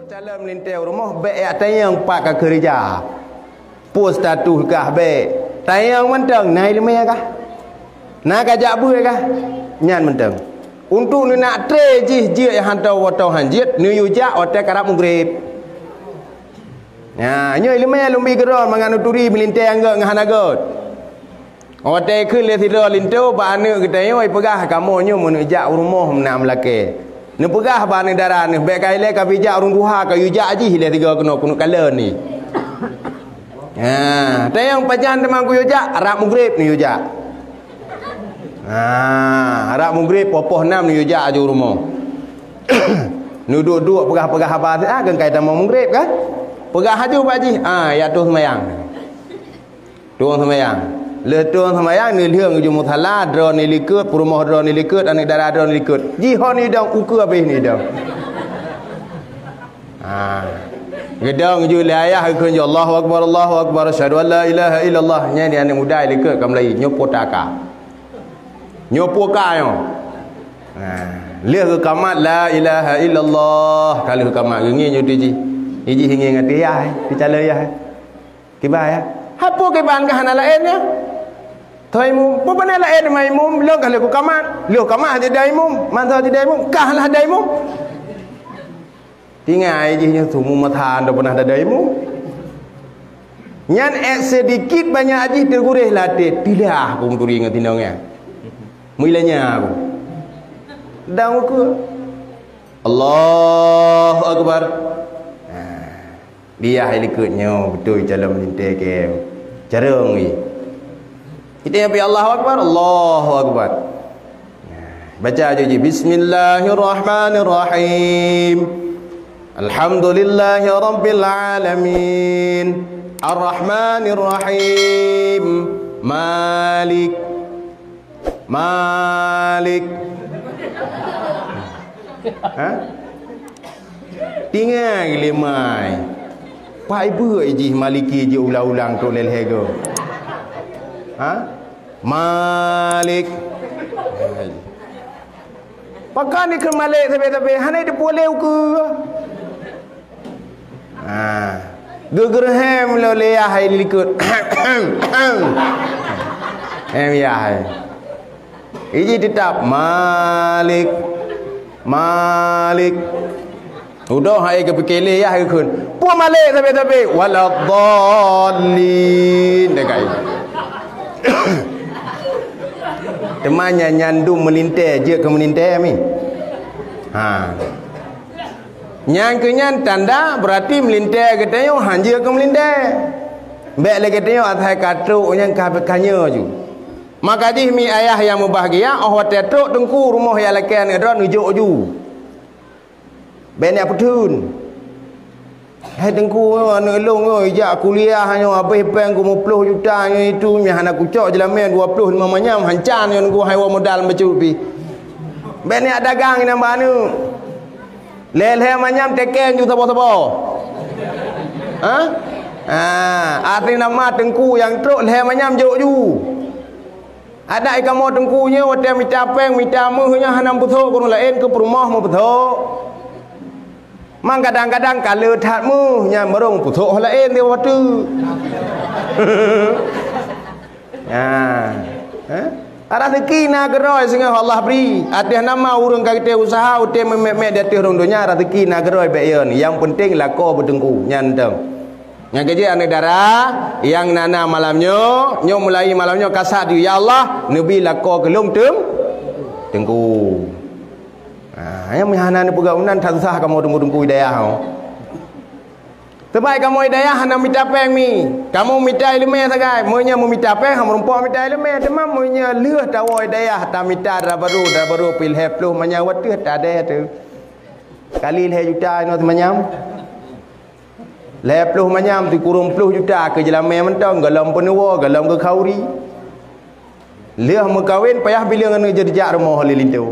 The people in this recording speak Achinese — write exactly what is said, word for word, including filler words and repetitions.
Calon meulintèe u rumoh, bèk jak tanyong pat ka keureuja. Peue status kah, bèk. Tanyong mantong, na iéleumé kah? Na ka jak beuet kah? Nyan mantong. Untuk neunak tré jih jeuet nyang hantom watèe han jeuet, neuyue jak watèe karab mugreb. Nyan, nyoe iéleumé lôn bi keudroe mangat neuturi meulintèe nyang göt ngon hana göt. Watèe kheun lé sidroe linto bak aneuk geutanyoe, ipeugah kamoe nyoe meuneuk jak u rumoh meunan meulakèe. Neupeugah bak aneuk dara neuh, bèk ka ilèe ka bijak ureueng tuha, ka yue jak jih ilèe tiga keunoe keuneuk kalon ni. Ha, tanyong pajan teuma kuyue jak, rab mugreb neuyue jak. Ha, rab mugreb poh-poh nam neuyue jak aju u rumoh. Neuduek-duek peugah-peugah haba siat, ah, keu kai tamong mugreb kan? Peugah aju bak jih, ah, ya tueng seumayang. Tueng seumayang. Lheueh tueng seumayang, neulheueng uju musala, droeneuh likot, peurumoh droeneuh likot, aneuk dara droeneuh likot. Jih ho neudong, ukeue abéh neudong. Ha. Geudong ju lé ayah geukheun ju, "Allahu Akbar, Allahu Akbar, asyhadu an la ilaha illallah." Nyan di aneuk muda likot ka meulayeue, nyoe po taka. Nyoe po ka nyoe. Ha. Lheueh geukamat la ilaha illallah, ka lheueh geukamat geungieng nyoe tiji. Iji hingieng ateueh yah, eh, teucalon yah, eh. Kiban, ya? Hai peue kiban ka hana laén, ya? Thon imum, peue bana laén teuma imum, lôn ka lheueh kukamat. Lheueh kamat hana dada imum, mantong hana dada imum, ka lah dada imum. Tinggai jih nyoe seumu masa hana pernah dada imum. Nyan ék seudikit banyak jih teuguréh lam até, tilah kung turi ngon tinong nyan. Meulanya aku. Dan ukeue. Allahu Akbar. Nah. Di yah likot nyoe beutôi calon meulintèe keu carông jih. Kita nyang pi Allahu Akbar, Allahu Akbar. Baca aju jih, "Bismillahirrahmanirrahim. Alhamdulillahirabbil alamin. Arrahmanirrahim. Malik." Malik. Ha? Tinggai lé mai. Pai beuet jih Maliki jih ulang-ulang trok lé lhèe goe. Ha? Malik. Pakon dikheun Malik sabe-sabe, hana teupeue lé ukeue. Ha. Geugeureuhem lom lé yah hai likot. Hem yah hai. Iji teutap Malik. Malik. Udoh hai geupike lé yah geukheun. Peue Malik sabe-sabe? Waladdallin. Dekai. Teuma nyan nyan dum meulintèe, jeuet keu meulintèe mi. Ha. Nyang keu nyan tanda beurati meulintèe geutanyoe han jeuet keu meulintèe. Bèk lé geutanyoe asai ka trok nyang ka, ka nyoe ju. Maka jih mi ayah nyang mubahgia, óh watèe trok teungku rumoh nyang lakèe aneuk droe neujok ju. Bèk neujak peutheun. Hai teungku, aneuk lôn nyoe ijak kuliah nyoe habéh pèng keu meuploh juta nyoe itu, mi hana kucok jeulamèe dua ploh limong manyam, hanca nyoe nunggu hai woe modal bacut pih. Bèk neujak dagang inan bak aneuk. Lhèe-lhèe manyam teken ju saboh-saboh. Ha? Ha, arti nama teungku nyang trok lhèe manyam jok ju. Adak i kamoe teungku nyoe watèe mita pèng, mita méuh nyan hana meupeusok keu ureueng laén, keu peurumoh meupeusok. Mang kadang-kadang ka le that méuh nyan barô meupeusok ho laén di watèe. Ha. Ha? Raseuki na keudroe singoh Allah bri. Ateueh nama ureueng ka geutem useuha, utem meumet-met di ateueh rhueng donya, raseuki na keudroe bèk yon. Nyang peunteng lakoe beuteungku nyan teuh. Nyang keujeuet aneuk dara, nyang na-na malam nyoe, nyoe mulai malam nyoe kasat di, "Ya Allah, neubi lakoe keu lôn teung-, teungku." Ha, nyang meuhana neupeugah meunan that susah kamoe teungku-teungku hidayah nyoe. Teuma kamoe hidayah hana mita pèng mi. Kamoe mita ileumèe sagai. Meunyoe meumita pèng, han meurumpok mita ileumèe. Teuma meunyoe lheueh tawoe hidayah, tamita dara barô, dara barô pih lhèe ploh manyam watèe tadèe teuh. Kali lhèe juta inoe teumanyam. Lhèe ploh manyam sikureueng ploh juta keu jeulamèe mantong, gohlom peunuwoe, gohlom geukhauri. Lheueh meukawen payah bileueng aneuk jeuet jak rumoh lé linto.